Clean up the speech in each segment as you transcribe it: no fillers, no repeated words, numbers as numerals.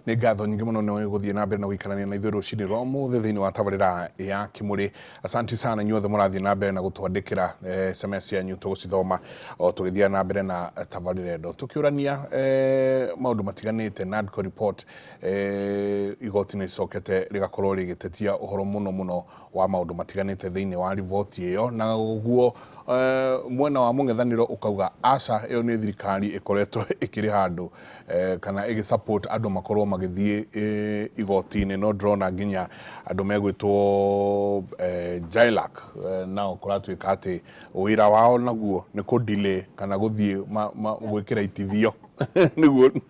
Nĩ ngatho nyingĩ mũno nĩ gũthiĩ na mbere na gũikarania na ithuĩ rũcinĩ rwa ũmũthĩ thĩinĩ wa tabarĩra ya Kĩmũrĩ. Asanti sana inyuothe mũrathiĩ na mbere na gũtwandĩkĩra SMS cianyu, tũgũcithoma o tũgĩthiaga na mbere na tabarĩra ĩno tũkĩũrania maũndũ matiganĩte. NADCO report, igoti nĩ rĩcokete rĩgakorwo rĩgĩtetia ũhoro mũno mũno wa maũndũ matiganĩte thĩinĩ wa riboti ĩyo, na ũguo mwena wa mũng'ethanĩro ũkauga aca, ĩyo nĩ thirikari ĩkoretwo ĩkĩrĩha andũ kana ĩgĩ support andũ makorwo magĩthiĩ igoti-inĩ. No ndĩrona nginya andũ megwĩtwo JILAC nao kũratuĩka atĩ wĩra wao naguo nĩ kũ delay kana gũthiĩ gwĩkĩra itithio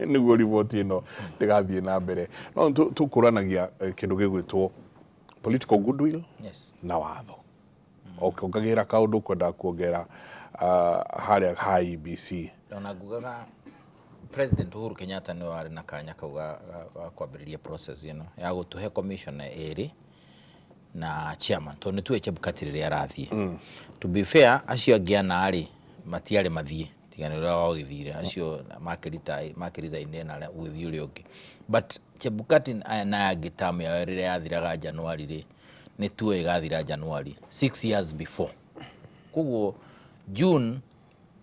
nĩguo riboti ĩno ndĩgathiĩ na mbere. No tũkũranagia kĩndũ gĩgwĩtwo political goodwill na watho ũkĩongagĩrĩra kaũndũ ũkwendaga kuongerera harĩa ha IEBC. Ona ngugaga President Uhuru Kenyatta nĩwe warĩ na kanya kau ga kwambĩrĩria process ĩno ya gũtũhe commissioner ĩrĩ na chairman, tondũ nĩ tuĩ Chebukati rĩrĩa arathiĩ. To be fair, acio angĩ ana rĩ, matiarĩ mathiĩ tiga nĩ ũrĩa wagĩthire, acio makĩricainire na gũgĩthiĩ ũrĩa ũngĩ. But Chebukati na angĩ, term yao rĩrĩa yathiraga January rĩ, nĩ tuoĩ ĩgathira January 6 years before. Koguo June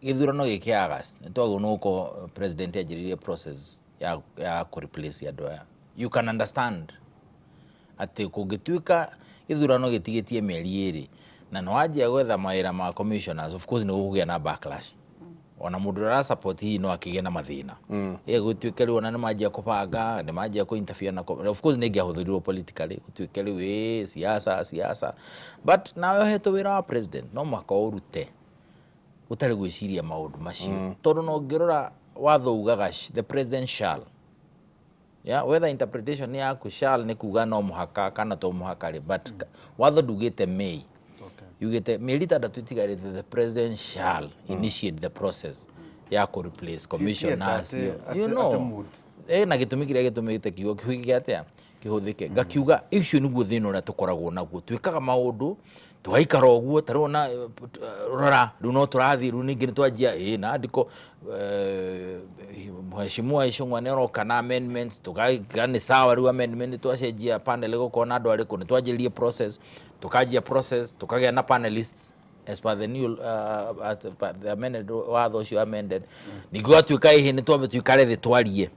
gĩthurano gĩkĩ August, nĩ twagĩrĩirwo nĩ gũkorwo president anjĩrĩirie process ya kũ replace andũ aya. You can understand atĩ kũngĩtuĩka gĩthurano gĩtigĩtie mĩeri 2 na nĩ wanjia gwetha mawĩra ma commissioners, of course nĩ gũkũgĩa na backlash. Ona mũndũ ũrĩa arasupport hihi no akĩgĩe na mathĩna ĩ gũtuĩke rĩu ona nĩ manjia kũbanga, nĩ manjia kũ interfere na of course nĩ ingĩahũthĩrirwo politically, gũtuĩke rĩu ĩ siasa siasa. But nawe ũhetwo wĩra wa president, no mũhaka ũrute ũtarĩ gwĩciria maũndũ macio, tondũ no ũngĩrora watho ugaga the president shall, yeah, whether interpretation yaku shall nĩ kuga no mũhaka kana to mũhaka rĩ, but watho ndugĩte may. Yugĩte mĩeri 6 itigarĩte, the president shall initiate the process ya kũ replace commissioners. You know na gĩtũmi kĩrĩa gĩtũmĩte kiugo kĩu gĩke atĩa kĩhũthĩke, ngakiuga icio nĩguo thĩna ũrĩa tũkoragwo naguo. Twĩkaga maũndũ tũgaikara ũguo. Ta rĩu ona rora, rĩu no tũrathiĩ, rĩu ningĩ nĩ twanjia ĩ na andĩko Mheshimiwa Ichung'wa nĩ aroka na amendments, tũkaiga nĩ sawa. Rĩu amendment nĩ twacenjia, panel ĩgũkorwo na andũ arĩkũ, nĩ twanjĩrĩrie process, tũkanjia process, tũkagĩa na panelists as per the new as per the amended watho ũcio amended. Ningĩ gwatuĩka ĩhĩ nĩ twambe tuikare thĩ twarie,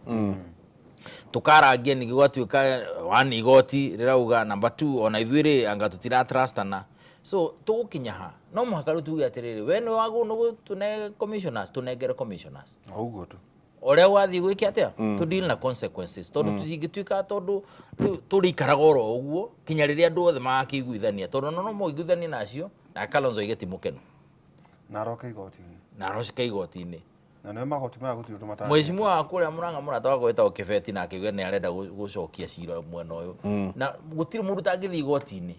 tukarangia. Ningĩ gwatuĩka one, igoti rĩrauga number two, ona ithuĩ rĩ anga tũtira trustana. So tũgũkinya ha? No mũhaka rĩu tuge atĩrĩrĩ, we nĩ wagũ nĩ gũtũne commissioners, tũnengere commissioners. O ũguo tu. Ũrĩa wathiĩ gwĩke atĩa to deal na consequences, tondũ tũtingĩtuĩka, tondũ rĩu tũrĩikaraga oro ũguo kinya rĩrĩa andũ othe magakĩiguithania, tondũ no moiguithanie nacio na Kalonzo aige ti mũkenu. Na aroka igoti-inĩ. Na aroca igoti-inĩ. Na nĩwe magoti maya gũtirĩ ũndũ matangĩka. Mheshimiwa wa kũrĩa Murang'a, mũrata wakwa wĩtagwo Kĩbeti, na akĩuga nĩ arenda gũcokia cira mwena ũyũ, na gũtirĩ mũndũ ũtangĩthiĩ igoti-inĩ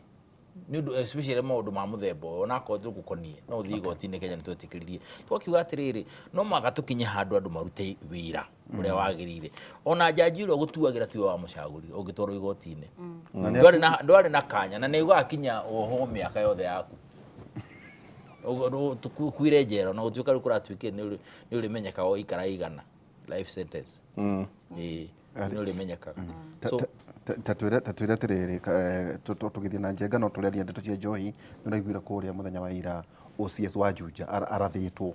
nĩ ũndũ especially maũndũ ma mũthemba ũyũ. Onakorwo ndũgũkonie, no ũthiĩ igoti-inĩ. Kenya nĩ twetĩkĩririe, twakiuga atĩrĩrĩ, no mũhaka tũkinye handũ andũ marute wĩra ũrĩa wagĩrĩire. Ona njanji ũrĩa ũgũtuagĩra tiwe wamũcagũrire, ũngĩtwarwo igoti-inĩ. Na nĩ Ndwarĩ na kanya na nĩ ũgakinya wohwo mĩaka yothe yaku. Kuire njera na gũtuĩka rĩu kũratuĩkire nĩ ũrĩmenyekaga ũikara igana life sentence, ĩĩ, nĩ ũrĩmenyekaga. So Ta twĩre atĩrĩrĩ, tũgĩthiĩ na njenga, no tũrĩaria ndeto cia njohi. Nĩ ũraiguire kũrĩa mũthenya wa ira OCS wa Juja arathĩtwo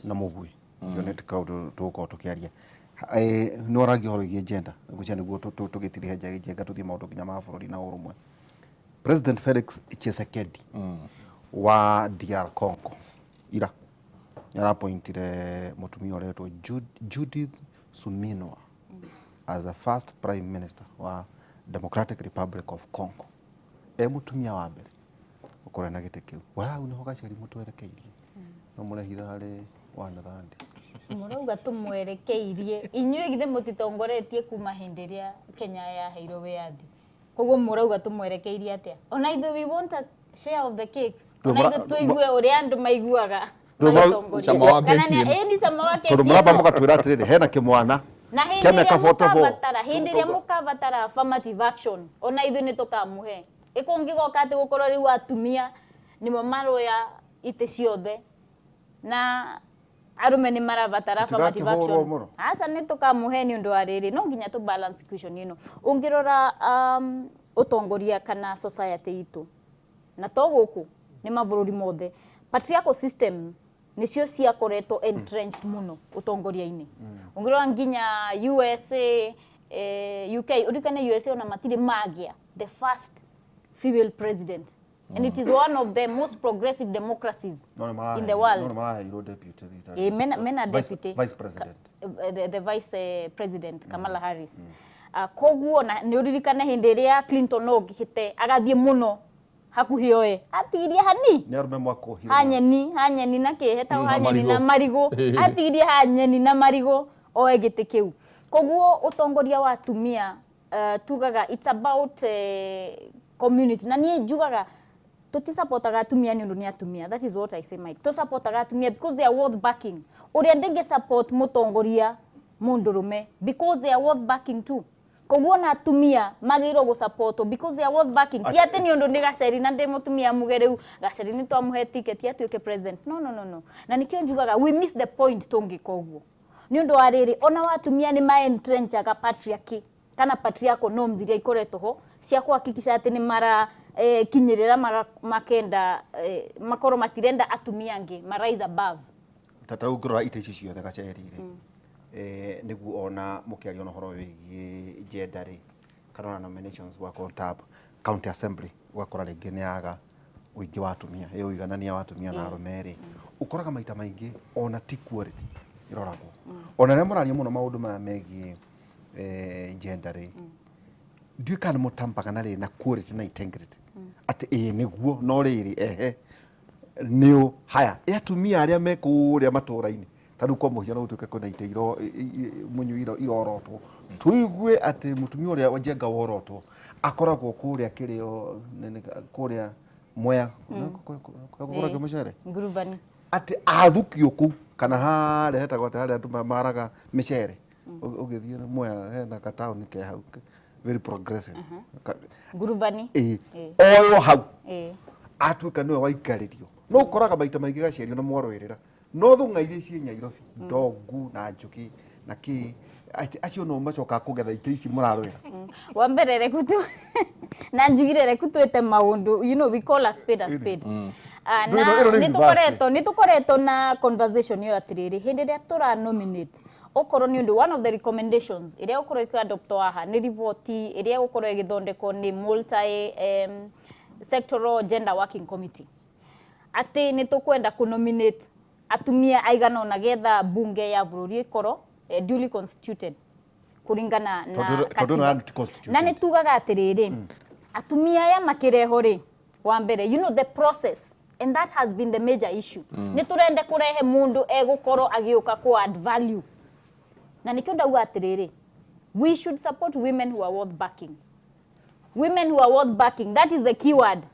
na mũgui. Ĩyo nĩ kaũndũ tũgũkorwo tũkĩaria. Nĩ waragia ũhoro wĩgiĩ gender, ngwĩciria nĩguo tũgĩtirihe njenga tũthiĩ maũndũ nginya ma bũrũri na ũrũmwe. President Felix Tshisekedi wa DR Congo ira nĩ arapointire mũtumia ũretwo Judith Suminwa as the first prime minister wa Democratic Republic of Congo, e mũtumia wa mbere gũkorwo na gĩtĩ kĩu. We hau nĩho gaceri mũtwerekeirie, no mũrehitha harĩ wanathandi. Mũrauga tũmwerekeirie inyuĩ, githĩ mũtitongoretie kuma hĩndĩ ĩrĩa Kenya yaheirwo wĩyathi? Koguo mũrauga tũmwerekeirie atĩa? Ona ithuĩ we want a share of the cake. Ona ithuĩ tũigue ũrĩa andũ maiguaga magĩtongoria. Cama wa Kana keki ĩno. Ĩĩ, nĩ cama wa keki Tondũ mũramba ĩno. Mũgatwĩra atĩrĩrĩ, hena kĩmwana Na hĩndĩ kĩa ĩrĩa mĩaka 44. mũkabatara, hĩndĩ ĩrĩa mũkabatara affirmative action, ona ithuĩ nĩ tũkamũhe. Ĩkũngĩgoka atĩ gũkorwo rĩu atumia nĩmo maroya itĩ ciothe na Arume nĩ marabatara affirmative Tũtigakĩhũrwo action. Mũno. Aca, nĩ tũkamũhe nĩ ũndũ wa rĩrĩ, no nginya tũ balance equation ĩno. Ũngĩrora ũtongoria kana society itũ, na to gũkũ, nĩ mabũrũri mothe, patriarchal system nĩcio ciakoretwo entrenched mũno ũtongoria-inĩ. Ũngĩrora nginya USA, UK, ũririkane USA ona matirĩ magĩa the first female president, and it is one of the most progressive democracies No nĩ in the world. No nĩ maraheirwo deputy thita. Mena deputy. Vice president. The vice president Kamala Harris. Koguo na nĩ ũririkane hĩndĩ ĩrĩa Clinton okĩte agathiĩ mũno hakuhĩ oe atigirie hani Nĩ arũme mwakohire. Hanyeni na kĩ hetagwo Na hanyeni na marigũ. Marigũ, atigirie hanyeni na marigũ oe gĩtĩ kĩu. Koguo ũtongoria wa atumia, tugaga it's about community, na niĩ njugaga tutisapotaga atumia nĩ ũndũ nĩ atumia. That is what I say, Mike. Tusapotaga atumia because they are worth backing. Ũrĩa ndĩngĩ support mũtongoria mũndũrũme because they are worth backing too. Koguo na atumia magĩrĩirwo gũsupportwo because they are worth backing, ti atĩ nĩ ũndũ nĩ Gaceri na ndĩ mũtumia muge rĩu Gaceri nĩ twamũhe ticket atuĩke president. No, no, no, no. Na nĩkĩo njugaga we miss the point tũngĩka ũguo, nĩ ũndũ wa rĩrĩ, ona wa atumia nĩ ma-entrenchaga patriarchy kana patriarchal norms iria ikoretwo ho cia kuhakikisha atĩ nĩ mara kinyĩrĩra makenda makorwo matirenda atumia angĩ ma rise above. Ta rĩu ngĩrora itĩ ici ciothe Gaceri rĩ, nĩguo ona mũkĩaria ona ũhoro wĩgiĩ gender rĩ, kana ona nominations gwakwo tab county assembly, ũgakora rĩngĩ nĩ yaga ũingĩ wa atumia, ĩ ũiganania wa atumia na arũme rĩ, ũkoraga maita maingĩ ona ti quality ĩroragwo. Ona rĩrĩa mũraria mũno maũndũ maya megiĩ gender rĩ, ndiũĩ kana nĩ mũtampaga na rĩrĩ na quality na integrity atĩ ĩĩ nĩguo, no rĩrĩ ehe nĩũ haya ĩ atumia arĩa me kũrĩa matũra-inĩ, ta rĩu kwa mũhiano gũtuĩke kwĩna itĩ iro mũnyui irorotwo, tũigue atĩ mũtumia ũrĩa Njenga worotwo akoragwo kũrĩa kĩrĩo kũrĩa Mwea kũgũragio mũcere. Ngurubani. Atĩ athukio kũu kana harĩa hetagwo atĩ harĩa andũ maraga mĩcere. Ũgĩthiĩ Mwea hena gataũni ke hau very progressive. Ngurubani. Ĩĩ, oyo hau atuĩka nĩwe waikarĩrio, no ũkoraga maita maingĩ gaciario na mwarũĩrĩra no thũng'a iria ciĩ Nyairobi, ndongu na njũkĩ na kĩ, atĩ acio no macokaga kũgetha itĩ ici mũrarũĩra. Wa mbere rekutu na njugire reku twĩte maũndũ, we call a spade a spade. Ah, Ĩno na ĩno nĩ nĩ university. Tũkoretwo na conversation ĩyo atĩrĩrĩ, hĩndĩ ĩrĩa tũra nominate, okorwo nĩ ũndũ one of the recommendations ĩrĩa gũkorwo ĩkĩadoptwo haha nĩ riboti ĩrĩa ĩgũkorwo ĩgĩthondekwo nĩ multi sectoral gender working committee, atĩ nĩ tũkwenda kũ-nominate atumia aigana ũna getha bunge ya bũrũri ĩkorwo duly constituted kũringana na Tondũ ĩno katiba. yani ti constituted. Na nĩ tugaga atĩrĩrĩ, atumia aya makĩrehwo rĩ, wa mbere, the process, and that has been the major issue. Nĩ tũrende kũrehe mũndũ egũkorwo agĩũka kũ add value, na nĩkĩo ndauga atĩrĩrĩ, we should support women who are worth backing, women who are worth backing. That is the key word.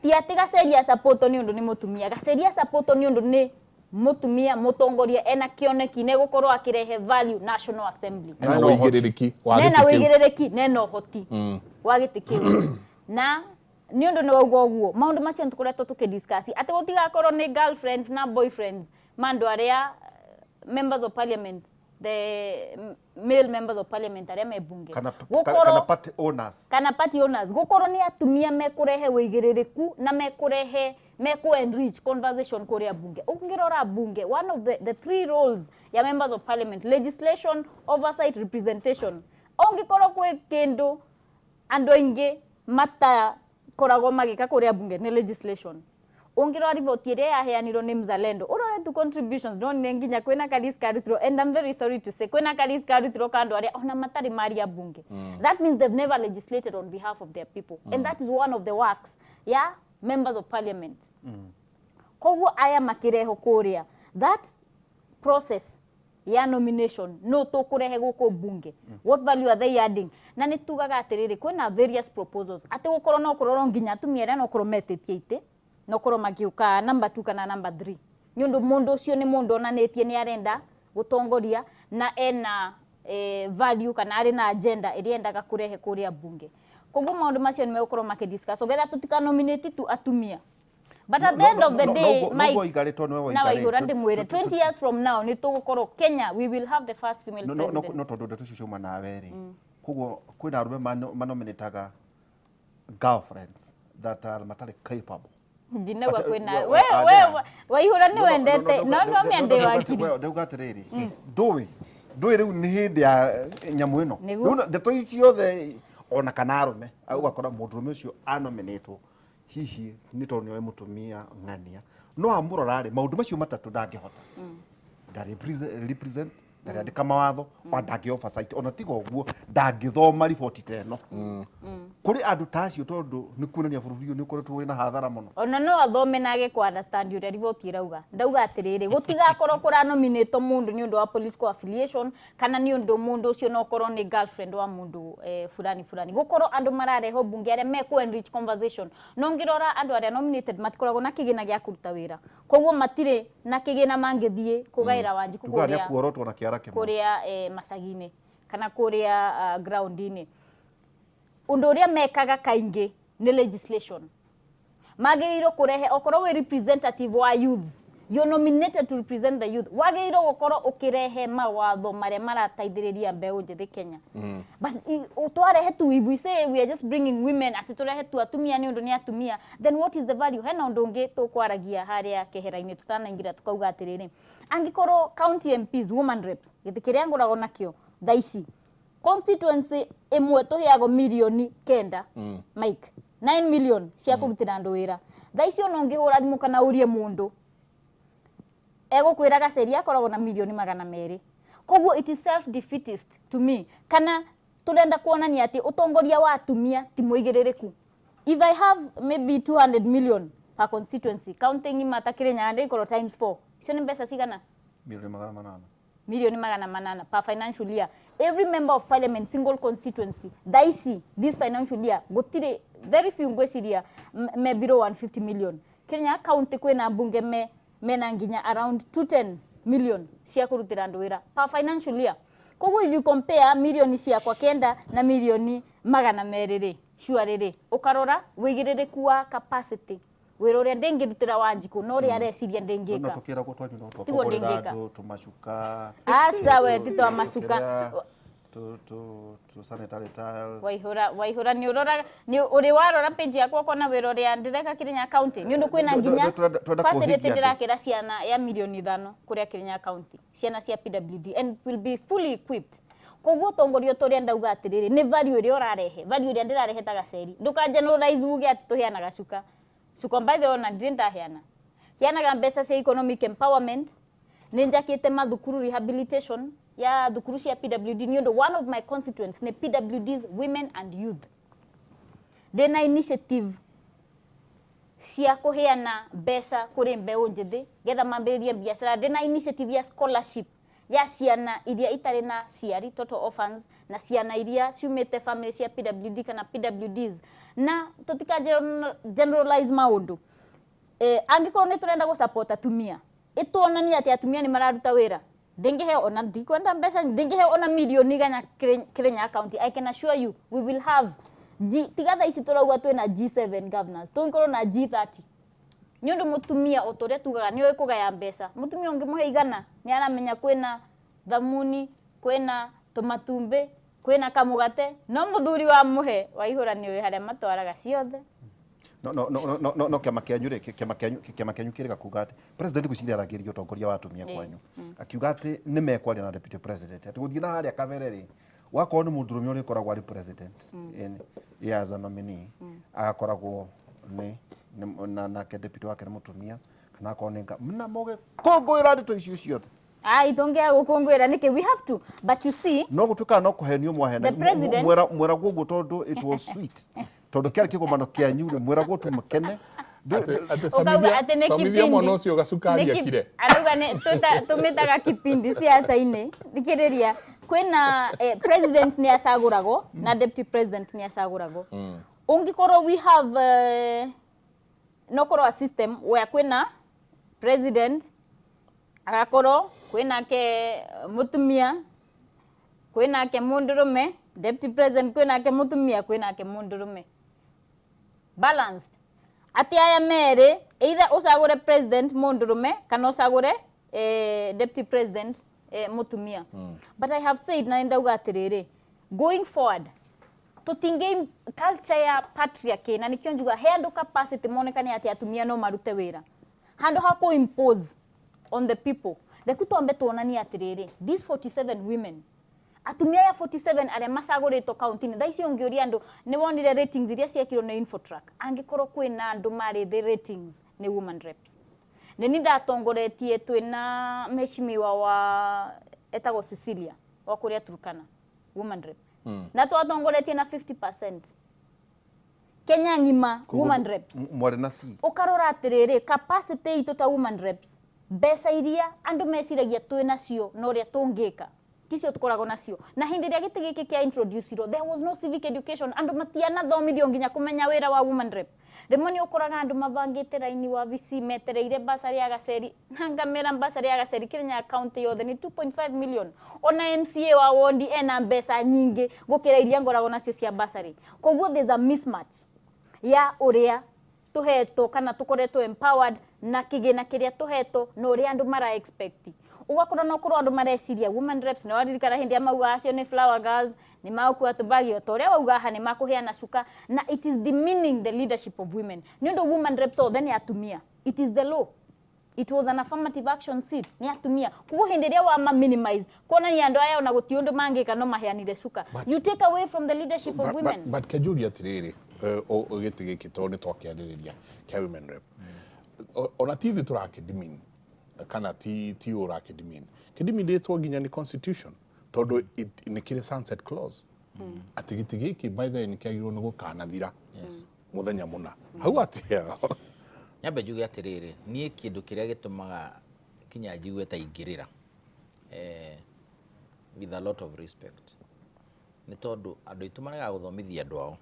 Ti atĩ Gaceria support nĩ ũndũ nĩ mũtumia, Gaceria support nĩ ũndũ nĩ mũtumia mũtongoria ena kĩoneki nĩ gũkorwo akĩrehe value National Assembly. Ena Nena ũhoti. ũigĩrĩrĩki wa nena gĩtĩ kĩu. Ũigĩrĩrĩki nena ũhoti wa gĩtĩ kĩu, na nĩ ũndũ nĩ wauga ũguo, maũndũ macio nĩ tũkoretwo tũkĩdiscuss atĩ gũtigakorwo nĩ girlfriends na boyfriends ma andũ arĩa members of parliament, the male members of parliament arĩa me bunge. Kana kana party owners. Kana party owners. Gũkorwo nĩ atumia mekũrehe ũigĩrĩrĩku na mekũrehe meku enrich conversation kũrĩa bunge. Ũngĩrora bunge, one of the three roles ya members of parliament: legislation, oversight, representation. Ũngĩkorwo kwĩ kĩndũ andũ aingĩ matakoragwo magĩka kũrĩa bunge nĩ legislation. Ũngĩrora riboti ĩrĩa yaheanirwo nĩ Mzalendo, ũrore tu contributions, ndonire nginya kwĩna kalist karutirwo, and I'm very sorry to say kwĩna kalist karutirwo ka andũ arĩa ona matarĩ maria bunge. That means they've never legislated on behalf of their people, and that is one of the works ya members of parliament. Koguo aya makĩrehwo kũrĩa, that process ya nomination, no tũkũrehe gũkũ bunge, what value are they adding? Na nĩ tugaga atĩrĩrĩ, kwĩna various proposals atĩ gũkorwo no kũrorwo nginya atumia arĩa no korwo metĩtie itĩ no korwo magĩũka number 2 kana number 3, nĩ ũndũ mũndũ ũcio nĩ mũndũ onanĩtie nĩ arenda gũtongoria na ena value kana arĩ na agenda ĩrĩa endaga kũrehe kũrĩa bunge. Koguo maũndũ macio nĩ megũkorwo makĩdiscuss getha tũtikanominate tu atumia. But at the end of the day, Mike, no igarĩ tondũ nĩwe na waigarĩ. Waihura ndĩmwĩre, 20 years from now nĩ tũgũkorwo Kenya, we will have the first female No, no, no, president. no tondũ ndeto icio ciauma nawe rĩ, koguo kwĩna arũme manominataga girlfriends that are matarĩ capable. Ndinauga But, kwĩna we we are we there. Waihura nĩ No, no, wendete no, no no, no no, mĩande no, no, wakiri. Ndauga atĩrĩrĩ, ndũĩ rĩu nĩ hĩndĩ ya nyamũ ĩno. Nĩguo. Rĩu ndeto ici ciothe ona kana arũme ũgakora mũndũrũme ũcio anominĩtwo hihi nĩ tondũ nĩoĩ mũtumia ng'ania, no amũrora rĩ, maũndũ macio matatũ ndangĩhota, ndarĩ represent, ndarĩandĩka mawatho, ona ndangĩ oversight, ona tiga ũguo ndangĩthoma riboti ta ĩno kũrĩ andũ ta acio, tondũ nĩ kuonania bũrũri ũyũ nĩ ũkoretwo wĩna hathara mũno. Ona no athome na age ku understand ũrĩa riboti ĩrauga. Ndauga atĩrĩrĩ, gũtigakorwo kũranominĩtwo mũndũ nĩ ũndũ wa political affiliation kana nĩ ũndũ mũndũ ũcio no korwo nĩ girlfriend wa mũndũ fulani fulani. Gũkorwo andũ mararehwo mbunge arĩa mekũ enrich conversation. No ngĩrora andũ arĩa nominated matikoragwo na kĩgĩna gĩa kũruta wĩra, koguo matirĩ na kĩgĩna mangĩthiĩ kũgaĩra Wanjikũ Tugaga nĩ kũrĩa akuorotwo na kĩara kĩmwe. Kũrĩa macagi-inĩ kana kũrĩa ground-inĩ. Ũndũ ũrĩa mekaga kaingĩ nĩ legislation magĩrĩirwo kũrehe. Okorwo wĩ representative wa youths, you're nominated to represent the youth, wagĩrĩirwo gũkorwo ũkĩrehe mawatho marĩa marateithĩrĩria mbeũ njĩthĩ Kenya. But twarehe tu, if we say we are just bringing women, atĩ tũrehe tu atumia nĩ ũndũ nĩ atumia, then what is the value? Hena ũndũ ũngĩ tũkwaragia harĩa kehera-inĩ tutanaingĩra, tukauga atĩrĩrĩ, angĩkorwo county MPs, woman reps, gĩtĩ kĩrĩa ngoragwo nakĩo thaa ici, constituency ĩmwe tũheagwo mirioni 9, Mike, 9 million cia kũrutĩra andũ wĩra. Thaa ici ona ũngĩhũra thimũ kana ũrie mũndũ, egũkwĩra Gaceri akoragwo na mirioni 200. Koguo it is self defeatist to me, kana tũrenda kuonania atĩ ũtongoria wa atumia ti mũigĩrĩrĩku. If I have maybe 200 million per constituency, county ng'ima ta Kirinyaga ndĩkorwo times 4, icio nĩ mbeca cigana? Mirioni 800. Mirioni 800 per financial year, every member of parliament, single constituency. Thaa ici this financial year gũtirĩ, very few, ngwĩciria me below 150 million. Kenya county kwĩna mbunge me mena nginya around 210 million cia kũrutĩra andũ wĩra per financial year. Koguo if you compare mirioni ciakwa 9 na mirioni 200 rĩ, sure rĩ, ũkarora wĩigĩrĩrĩku wa capacity, wĩra ũrĩa ndĩngĩrutĩra Wanjikũ na ũrĩa areciria No ndĩngĩka. Tũkĩragwo twanyu no Tiguo twakũgũrĩra ndĩngĩka. andũ tũmacuka. Aca we, ti twa macuka. Kĩrĩa, tũ sanitary tiles. Waihura, Waihura, nĩ ũroraga, nĩ ũrĩ warora page yakwa ũkona wĩra ũrĩa ndĩreka Kirinyaga County? Nĩ ũndũ kwĩna nginya Twenda facility kũhĩgia andũ. ndĩrakĩra ciana ya mirioni 5 kũrĩa Kirinyaga County, ciana cia PWD, and will be fully equipped. Koguo ũtongoria ũrĩa ndauga atĩrĩrĩ, nĩ value ĩrĩa ũrarehe, value ĩrĩa ndĩrarehe ta Gaceri. Ndũka generalize uge atĩ tũheanaga cuka cuka. By the way, ona ndirĩ ndaheana, heanaga mbeca cia economic empowerment. Nĩ njakĩte mathukuru, rehabilitation ya thukuru cia PWD, nĩ ũndũ one of my constituents nĩ PWDs, women and youth. Ndĩna initiative cia kũheana mbeca kũrĩ mbeũ njĩthĩ getha mambĩrĩrie biacara. Ndĩna initiative ya scholarship ya ciana iria itarĩ na ciari, total orphans, na ciana iria ciumĩte family cia PWD kana PWDs. Na tũtika generalize maũndũ. Angĩkorwo nĩ tũrenda gũ support atumia, ĩtuonanie atĩ atumia nĩ mararuta wĩra. Ndĩngĩheo, ona ndikwenda mbeca, ndĩngĩheo ona mirioni 100 Kirinyaga County, I can assure you we will have G, tiga thaa ici tũrauga twĩna G7 governors, tũngĩkorwo na G30, nĩ ũndũ mũtumia o ta ũrĩa tugaga nĩ oĩ kũgaya mbeca. Mũtumia ũngĩmũhe 100 nĩ aramenya kwĩna thamuni, kwĩna tũmatumbĩ, kwĩna kamũgate, no mũthuri wa mũhe, Waihũra, nĩ ũĩ harĩa matwaraga ciothe. No, no, no, no, no, no kĩama kĩanyu rĩ, kĩama kĩanyu kĩrĩga kuga atĩ president gwĩciria aragĩria ũtongoria wa atumia kwanyu, akiuga atĩ nĩ mekwaria na deputy president atĩ gũthiĩ na harĩa kabere rĩ, wakorwo nĩ mũndũrũme ũrĩa ũkoragwo arĩ president in as a nominee, agakoragwo nĩ na nake deputy wake nĩ mũtumia, kana akorwo nĩ na mũgĩkũngũĩra ndeto icio ciothe. Ai, tũngĩaga gũkũngũĩra nĩkĩ? We have to, but you see, No gũtuĩkaga no kũhenio mwahena. The president- Mweragwo ũguo tondũ it was sweet, tondũ kĩarĩ kĩgomano kĩanyu rĩ, mweragwo tu mũkene. Atĩ Ũkauga samithia atĩ nĩ samithia kipindi. mwana ũcio gacukari. Akire. Arauga nĩ tũmĩtaga kipindi siasa-inĩ. Thikĩrĩria, kwĩna president nĩ acagũragwo na deputy president nĩ acagũragwo. Ũngĩkorwo we have no korwo a system where kwĩna president, agakorwo kwĩnake mũtumia, kwĩnake mũndũrũme deputy president, kwĩnake mũtumia, kwĩnake mũndũrũme, balanced. Atĩ aya merĩ, either ũcagũre president mũndũrũme kana ũcagũre deputy president mũtumia. But I have said, na nĩ ndauga atĩrĩrĩ, going forward tũtingĩ culture ya patriarchy, na nĩkĩo njuga he andũ capacity monekane atĩ atumia no marute wĩra handũ ha kũ impose on the people. Reku twambe tuonanie atĩrĩrĩ, these 47 women, atumia aya 47 arĩa macagũrĩtwo kaunti-inĩ thaa ici, ũngĩũria andũ, nĩ wonire ratings iria ciekirwo nĩ Infotrack, angĩkorwo kwĩna andũ marĩ thĩ ratings nĩ woman reps. Nĩ ni ndatongoretie twĩna mheshimiwa wa etagwo Cecilia wa kũrĩa Turkana, woman rep, na twatongoretie na 50% Kenya ng'ima woman reps. Mwarĩ na C. Ũkarora atĩrĩrĩ, capacity itũ ta woman reps, mbeca iria andũ meciragia twĩ nacio na ũrĩa tũngĩka ticio tũkoragwo nacio. Na hĩndĩ ĩrĩa gĩtĩ gĩkĩ kĩa introduce-irwo, there was no civic education, andũ matianathomithio nginya kũmenya wĩra wa woman rep. Rĩmwe nĩ ũkoraga andũ mabangĩte raini wabici metereire basarĩ ya gaceri, na ngamera basarĩ ya gaceri Kirinyaga county yothe nĩ 2.5 million. Ona MCA wa wondi ena mbeca nyingĩ gũkĩra iria ngoragwo nacio cia basarĩ. Koguo there's a mismatch ya ũrĩa tũhetwo kana tũkoretwo empowered na kĩgĩna kĩrĩa tũhetwo na ũrĩa andũ mara expect. Ũgakora no korwo andũ mareciria woman reps, nĩ waririkana hĩndĩ ya mauga acio nĩ flower girls, nĩ magũkua tũbagi, o ta ũrĩa wauga haha, nĩ makũheana cuka, na it is demeaning the leadership of women, nĩ ũndũ woman reps othe nĩ atumia. It is the law, it was an affirmative action seat, nĩ atumia. Koguo hĩndĩ ĩrĩa wama minimize kuonania andũ aya ona gũtirĩ ũndũ mangĩka no maheanire cuka, you take away from the leadership of women. But kĩnjũria atĩrĩrĩ, gĩtĩ gĩkĩ tondũ nĩ twakĩarĩrĩria kĩa women rep, ona ti ithuĩ tũrakĩdemean kana ti ũrakĩdemean, kĩdemeanĩtwo nginya nĩ constitution, tondũ nĩ kĩrĩ sunset clause atĩ gĩtĩ gĩkĩ by the way nĩ kĩagĩrĩirwo nĩ gũkanathira mũthenya mũna hau atĩa? Nyambe njuge atĩrĩrĩ, niĩ kĩndũ kĩrĩa gĩtũmaga kinya njigue ta ingĩrĩra, with a lot of respect, nĩ tondũ andũ aitũ maregaga gũthomithia andũ ao,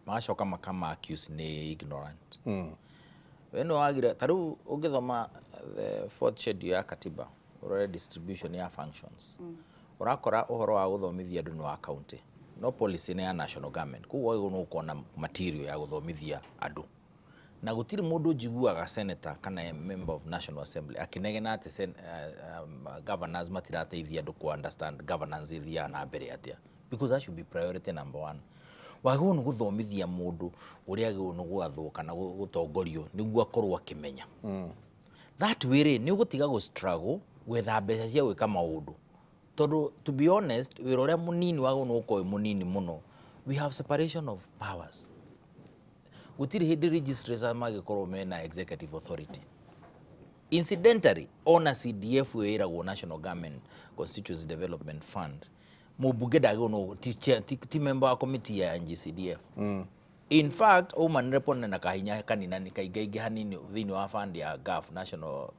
magacoka makama accuse nĩ ignorant. We nĩ wagire ta rĩu ũngĩthoma the fourth schedule ya katiba, ũrore distribution ya functions, ũrakora ũhoro wa gũthomithia andũ nĩ wa county, no policy nĩ ya national government. Koguo wagĩrĩirwo nĩ gũkorwo na material ya gũthomithia andũ, na gũtirĩ mũndũ njiguaga senator kana member of National Assembly akĩnegena atĩ governors matirateithia andũ ku understand governance ĩthiaga na mbere atĩa, because that should be priority number one. Wagĩrĩirwo nĩ gũthomithia mũndũ ũrĩa agĩrĩirwo nĩ gwathwo kana gũtongorio nĩguo akorwo akĩmenya. That way rĩ, nĩ ũgũtiga gũ struggle gwetha mbeca cia gwĩka maũndũ, tondũ to be honest, wĩra ũrĩa mũnini wagĩrĩirwo nĩ gũkorwo wĩ mũnini mũno. We have separation of powers. Gũtirĩ hĩndĩ legislature mangĩkorwo mena executive authority. Incidentally, ona CDF ĩyo ĩragwo National Government Constituency Development Fund, mũmbunge ndagĩrĩirwo no ti member wa committee ya NGCDF. In fact, woman rep na kahinya kaninani kaingaingĩ hanini thĩinĩ wa fund ya GAF, National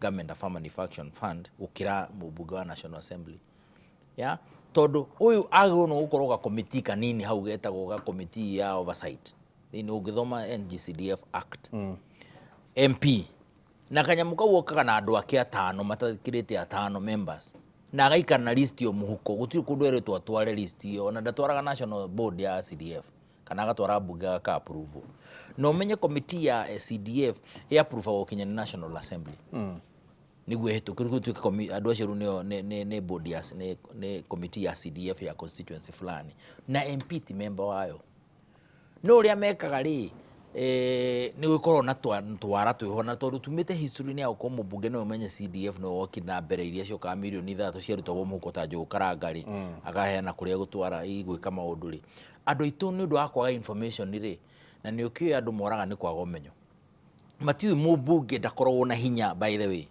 Government Affirmative Action Fund, gũkĩra mũmbunge wa National Assembly, ya tondũ ũyũ agĩrĩirwo nĩ gũkorwo gakomiti kanini hau getagwo gakomiti ya oversight thĩinĩ ũngĩthoma NGCDF Act. MP na kanyamũ kau okaga na andũ ake atano matakĩrĩte atano members, na agaikara na list ĩyo mũhuko. Gũtirĩ kũndũ erĩtwo atware list ĩyo, ona ndatwaraga national board ya CDF kana agatwara mbunge gaka approve. Na ũmenye committee ya CDF ĩ approve gũkinya nĩ National Assembly nĩguo ĩhĩtũke gũtuĩke andũ acio rĩu nĩo nĩ board ya nĩ committee ya CDF ya constituency fulani, na MP ti member wayo. No ũrĩa mekaga rĩ, nĩ gũkorwo na twara twĩho, na tondũ tumĩte history-inĩ ya gũkorwo mũmbunge no ũmenye CDF no wokire na mbere iria ciokaga mirioni 6 ciarutagwo mũhuko ta njũgũ karanga rĩ, akaheana kũrĩa gũtwara igwĩka maũndũ rĩ, andũ aitũ nĩ ũndũ wa kwaga information rĩ, na nĩ ũkĩũĩ andũ moraga nĩ kwaga ũmenyo, matiũĩ mũmbunge ndakoragwo na hinya. By the way,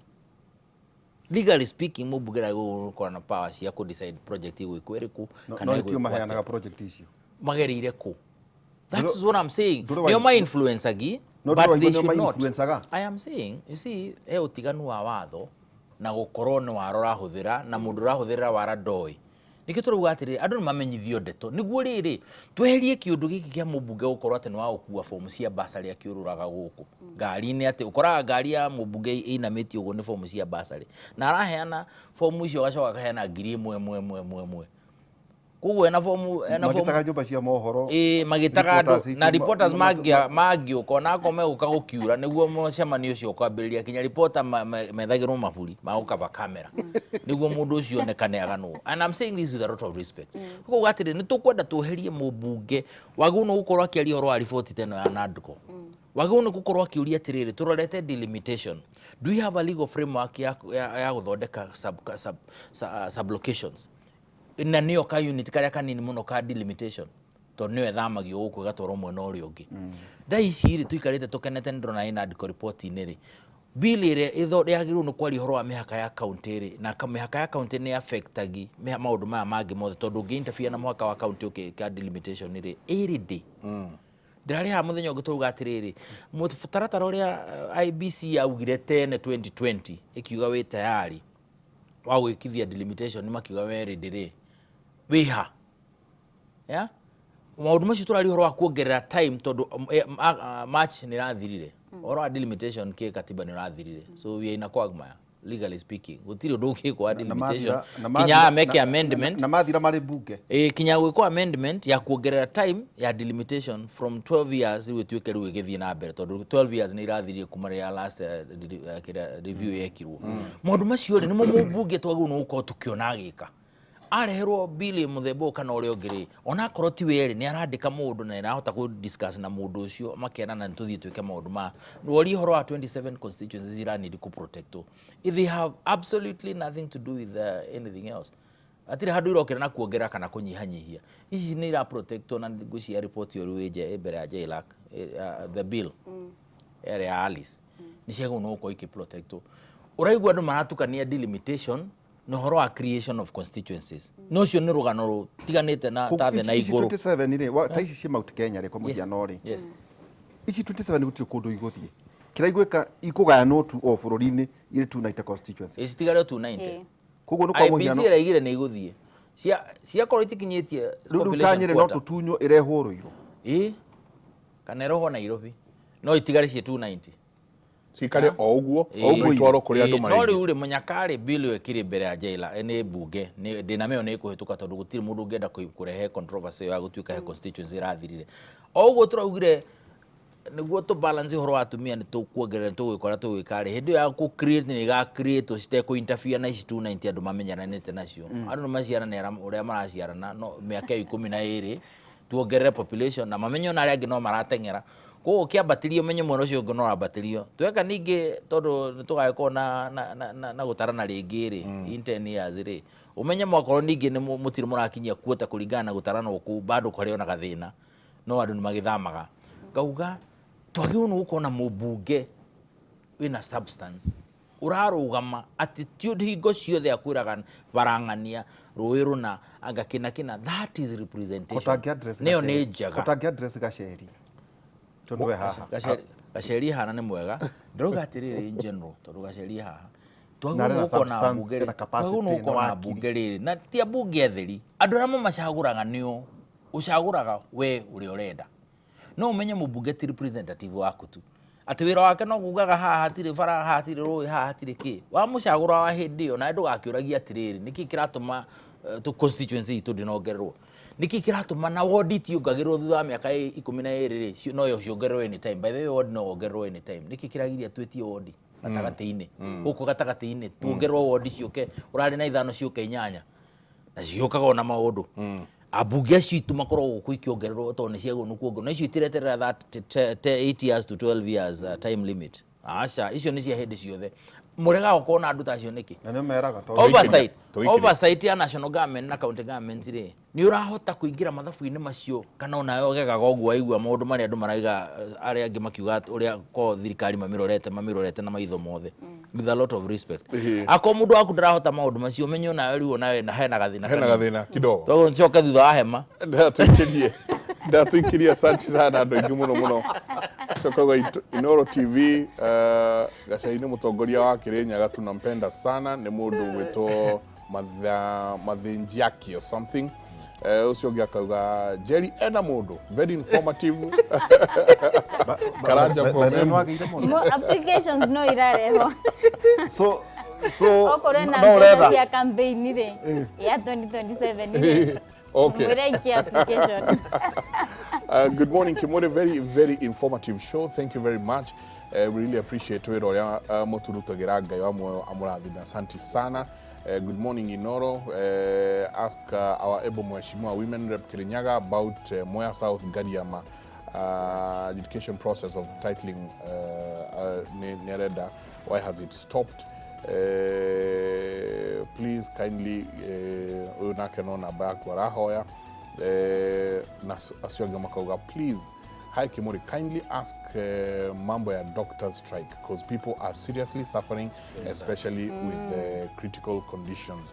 legally speaking, mũmbunge ndagĩrĩirwo gũkorwo na power cia kũ decide project ĩgwĩkwo ĩrĩkũ kana No itio ĩgwĩkwo maheanaga atĩa. Project icio Magereire kũ? That's what I'm saying. Ndũrĩ Nĩo ma-influencagi, No but ndũrĩ they waigua nĩo should not. ma-influencaga? I am saying, you see, he ũtiganu wa watho na gũkorwo nĩ wara ũrahũthĩra na mũndũ ũrahũthĩra wara ndoĩ. Nĩkĩo tũrauga atĩrĩrĩ, andũ nĩ mamenyithio ndeto nĩguo rĩrĩ tweherie kĩũndũ gĩkĩ kĩa mũmbunge gũkorwo atĩ nĩ wa gũkua bomu cia basarĩ akĩũrũraga gũkũ ngari-inĩ, atĩ ũkoraga ngari ya mũmbunge ĩinamĩtio ũguo nĩ bomu cia basarĩ, na araheana bomu icio, agacoka akaheana 1,000 ĩmwe ĩmwe ĩmwe ĩmwe. Koguo ena fomu, ena fomu. Magĩtaga nyũmba cia mohoro. Ĩĩ, magĩtaga andũ Reporters na reporters mangĩũka onakorwo megũka gũkiura nĩguo mũcemanio ũcio ũkwambĩrĩria, kinya reporter methagĩrwo maburi ma gũkaba camera nĩguo mũndũ ũcio onekane aganwo. And I'm saying this with a lot of respect. Koguo atĩrĩ, nĩ tũkwenda tweherie mũmbunge wagĩrĩirwo nĩ gũkorwo akĩaria ũhoro wa riboti ta ĩno ya NADCO. Wagĩrĩirwo nĩ gũkorwo akĩũria atĩrĩrĩ, tũrorete delimitation, do we have a legal framework ya gũthondeka sub locations na nĩyo ka unit karĩa kanini mũno ka delimitation, tondũ nĩyo ĩthamagio gũkũ ĩgatwarwo mwena ũrĩa ũngĩ. Thaa ici rĩ, tũikarĩte tũkenete, nĩ ndĩrona ĩna NADCO report-inĩ rĩ, bill ĩrĩa yagĩrĩirwo nĩ kwaria ũhoro wa mĩhaka ya county rĩ, na mĩhaka ya county nĩ affectagi maũndũ maya mangĩ mothe, tondũ ũngĩ interfere na mũhaka wa county ũkĩka delimitation rĩ, ĩrĩ ndĩ ndĩrarĩ haha mũthenya ũngĩ twauga atĩrĩrĩ, mũtaratara ũrĩa IEBC yaugire tene 2020 ĩkiuga wĩ tayari wa gwĩkithia delimitation, nĩ makiuga we ready rĩ, wĩha ya maũndũ macio tũraria ũhoro wa kuongerera time, tondũ March nĩ ĩrathirire, ũhoro wa delimitation kĩ katiba nĩ ũrathirire, so we are in a quagmire. Legally speaking, gũtirĩ ũndũ ũngĩkwo wa delimitation kinya meke amendment. Na mathira marĩ bunge. Ĩ, kinya gwĩkwo amendment ya kuongerera time ya delimitation from 12 years rĩu ĩtuĩke rĩu ĩgĩthiĩ na mbere, tondũ 12 years nĩ irathirire kuma rĩrĩa last kĩrĩa review yekirwo. Maũndũ macio rĩ, nĩmo mũmbunge twagĩrĩirwo nĩ gũkorwo tũkĩona agĩka. Areherwo bill mũthemba ũyũ kana ũrĩa ũngĩ rĩ, onakorwo ti we rĩ, nĩ arandĩka mũndũ na nĩ kũ discuss na mũndũ ũcio, makerana nĩ tũthiĩ twĩke maũndũ ma worie ũhoro wa 27 constituencies ira need kũ protectwo. If they have absolutely nothing to do with anything else, hatirĩ handũ irokĩra na kuongerera kana kũnyihanyihia. Ici nĩ ira protectwo, na ngwĩciria report ĩyo rĩu ĩ mbere ya JLAC, the bill ĩrĩa ya Alice nĩ ciagĩrĩirwo nĩ gũkorwo ikĩ protectwo. Ũraigua andũ maratukania delimitation na ũhoro wa creation of constituencies, no ũcio nĩ rũgano rũtiganĩte na ta thĩ na Ici igũrũ. 27 rĩ, ta ici ciĩ Mount Kenya rĩ, kwa mũhiano rĩ, ici 27 gũtirĩ kũndũ igũthiĩ, kĩrĩa igwĩka ikũgayanwo tu o bũrũri-inĩ irĩ 290 constituency. Icitigare 290. Koguo nĩ kwa IEBC mũhiano ĩraigire nĩ igũthiĩ. Ciakorwo itikinyĩtie rĩu ta population Nyĩrĩ no quota. tũtunywo ĩrehwo Rũirũ. Ĩ, kana ĩrohwo Nairobi, no itigare ciĩ 290. Cikare o ũguo. Ĩĩ. O itwarwo kũrĩa andũ Ĩĩ, no marĩ. Rĩu rĩ, mũnyakarĩ bill ĩyo ĩkĩrĩ mbere ya jaila nĩ mbunge, ndĩna mĩo nĩ ĩkũhĩtũka, tondũ gũtirĩ mũndũ ũngĩenda kũrehe controversy ĩyo ya gũtuĩka he constituency ĩrathirire. O ũguo tũraugire nĩguo tũ balance ũhoro wa atumia, nĩ tũkuongerera, nĩ tũgwĩka ũrĩa tũgwĩka rĩ, hĩndĩ ĩyo ya kũ create nĩ ĩga create citekũ interfere na ici 290 andũ mamenyeranĩte nacio. Andũ nĩ maciarane ũrĩa maraciarana, no mĩaka ĩyo 12 tuongerere population na mamenye ona arĩa angĩ no marateng'era. Koguo ũkĩambatĩria, ũmenye mwena ũcio ũngĩ no wambatĩrio. Tweka ningĩ, tondũ nĩ tũgagĩkorwo na gũtarana rĩngĩ rĩ, in 10 years rĩ, ũmenye mwakorwo ningĩ nĩ mũtirĩ mũrakinyia kuota kũringana na gũtaranwo kũu, bado kũrĩ ona gathĩna, no andũ nĩ magĩthamaga. Ngauga twagĩrĩirwo nĩ gũkorwo na mũmbunge wĩna substance, ũrarũgama atĩ ti ũndũ hingo ciothe akwĩraga barang'ania rũĩ rũna anga kĩna kĩna. That is representation. Kotangĩ address Nĩyo nĩ njega. Kotangĩ address Gaceri tondũ we haha. Gaceri hana nĩ mwega. Ndĩrauga atĩrĩrĩ, in general, tondũ Gaceri haha Na twagĩrĩirwo arĩ nĩ na gũkorwo na substance, mbunge rĩ, ena capacity, twagĩrĩirwo nĩ na gũkorwo na wakiri. mbunge rĩrĩ na ti ambunge atheri, andũ arĩa mamacagũraga nĩo ũcagũraga we ũrĩa ũrenda. No ũmenye mũmbunge ti representative waku tu, atĩ wĩra wake no kugaga haha hatirĩ bara, haha hatirĩ rũĩ, haha hatirĩ kĩ. Wamũcagũra wa hĩndĩ ĩyo, nawe ndũgakĩũragia atĩrĩrĩ, nĩkĩ kĩratũma tũ constituency itũ ndĩnongererwo, nĩkĩ kĩratũma na ward itiongagĩrĩrwo thutha wa mĩaka 12 rĩ, no ciongererwo anytime. By the way, ward no wongererwo anytime. Nĩkĩ kĩragiria twĩtie ward gatagatĩ-inĩ gũkũ, gatagatĩ-inĩ tuongererwo ward, ciũke ũrarĩ na ithano ciũke inyanya, na ciũkaga ona maũndũ ambunge acio itũ makorwo gũkũ ikĩongererwo, tondũ nĩ ciagĩrĩirwo nĩ kuongererwo, na icio itireterera that 8 years to 12 years time limit. Aca, icio nĩ cia hĩndĩ ciothe. Mũregaga gũkorwo na andũ ta acio nĩkĩ? Na nĩ meraga tondũ Oversight Tũgĩikĩrie. Oversight ya national government na county government rĩ, nĩ ũrahota kũingĩra mathabu-inĩ macio, kana onawe ũgegaga ũguo waigua maũndũ marĩa andũ maraiga, arĩa angĩ makiuga atĩ ũrĩa ko thirikari mamĩrorete na maitho mothe, with a lot of respect. Akorwo mũndũ waku ndarahota maũndũ macio, ũmenye onawe rĩu onawe na hena gathĩna Hena kanini. gathĩna kidogo. Toguo ncoke thutha wa hema. Ndatũikĩrie, asante sana andũ aingĩ mũno mũno. Cokaga Inoro TV, Gacai nĩ mũtongoria wa Kĩrĩnyaga, tunampenda sana, nĩ mũndũ ũgwĩtwo Mathinjiaki or something. Ũcio ũngĩ akauga Jerry ena mũndũ very informative, Karanja from Embu. Wagĩire mũno. Applications no irarehwo. So Okorwo ena no mbeca ũretha cia campaign rĩ, ya 2027 rĩ. Okay. Mwĩre aikie application. Good morning, Kimore. Very, very informative show. Thank you very much. We really appreciate wĩra ũrĩa mũtũrutagĩra. Ngai wa muoyo amũrathime. Asante sana. Good morning, Inoro. Ask our able Mheshimiwa Women Rep Kirinyaga about Mwea South Gariama adjudication process of titling. Nĩ arenda, why has it stopped? Please kindly, ũyũ nake no namba yaku arahoya. Na acio angĩ makauga, "Please, hi Kimuri, kindly ask mambo ya doctor strike because people are seriously suffering, especially with the critical conditions.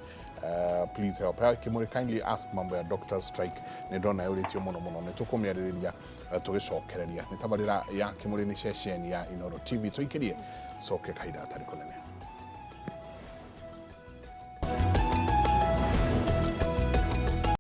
Please help. Hi Kimuri, kindly ask mambo ya doctor strike." Nĩ ndona yũrĩtio mũno mũno, nĩ tũkũmĩarĩrĩria tũgĩcokereria. Nĩ tabarĩra ya Kimuri, nĩ ceceni ya Inoro TV. Tũikĩrie coke kahinda gatarĩ kũnene.